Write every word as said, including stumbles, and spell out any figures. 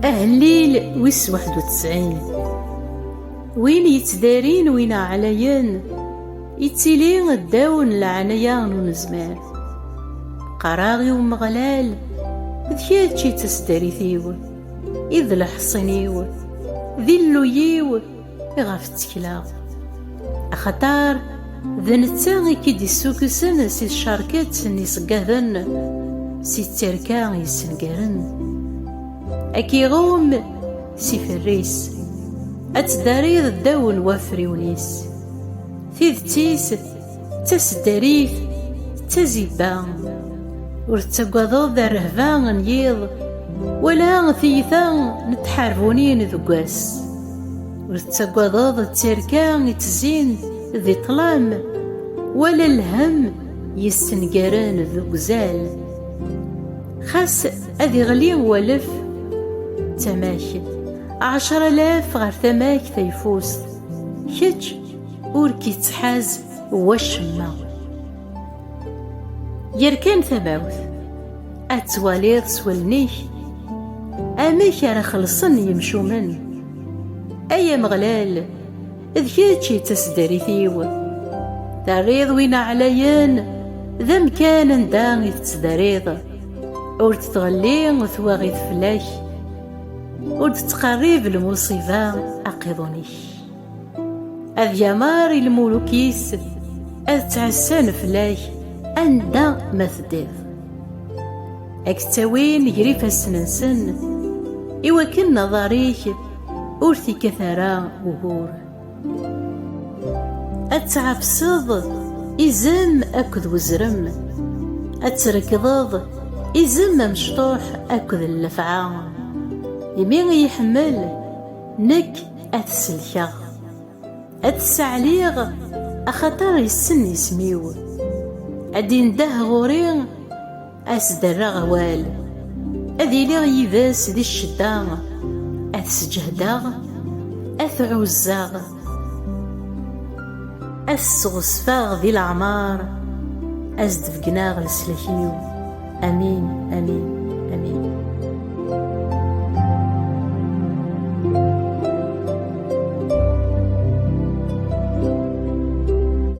Ahellil wis waḥed u tesɛin. Win yettdarin win ɛlayen, yettili ddaw n leɛnaya n unezmar. Qqareɣ i Umeɣlal, d kečč i d taseddarit-iw, i d leḥṣin-iw, d illu-iw, iɣef ttekleɣ. Axaṭer d netta i k-id-issukksen si tcerket n iṣeggaden, si tterka yessengaren. Ad k-iɣum s iferr-is, ad teddariḍ ddaw n wafriwen-is. Tidet-is d taseddarit, d tazibba. Ur tettagadeḍ rrehba n yiḍ, wala tiyita n tḥerbunin deg wass. Ur tettagadeḍ tterka ittzin di ṭṭlam, wala lhemm yessengaren deg uzal. Xas ad iɣli walef d tama-k, ɛecra alaf ɣer tama-k tayeffust, kečč ur k-ittḥaz wacemma. Ger kan tamawt, ad twaliḍ s wallen-ik amek ara xellṣen yimcumen. Ay Ameɣlal, d kečč i d taseddarit-iw. Terriḍ win ɛlayen d amkan anda i tettdariḍ. Ur d-tɣelli twaɣit fell-ak, ur d-tettqerrib lmuṣiba aqiḍun-ik. Ad yamer i lmuluk-is ad ttɛassan fell-ak anda ma teddiḍ. Ad k-ttawin ger ifassen-nsen, iwakken aḍar-ik ur t-ikkat ara ugur. Ad tɛefseḍ izem akked wezrem, ad trekḍeḍ izem amecṭuḥ akked llefɛa. Imi i yi-ḥemmel, nekk ad t-sellkeɣ. Ad t-sseɛliɣ, axaṭer yessen isem-iw. Ad indeh ɣur-i, ad s-d-rreɣ awal. Ad iliɣ yid-s di ccedda, ad t-sǧehdeɣ, ad t-ɛuzzeɣ. Ad t-sɣezfeɣ di leɛmer, ad s-d-beggneɣ leslak-iw. Amin, amin.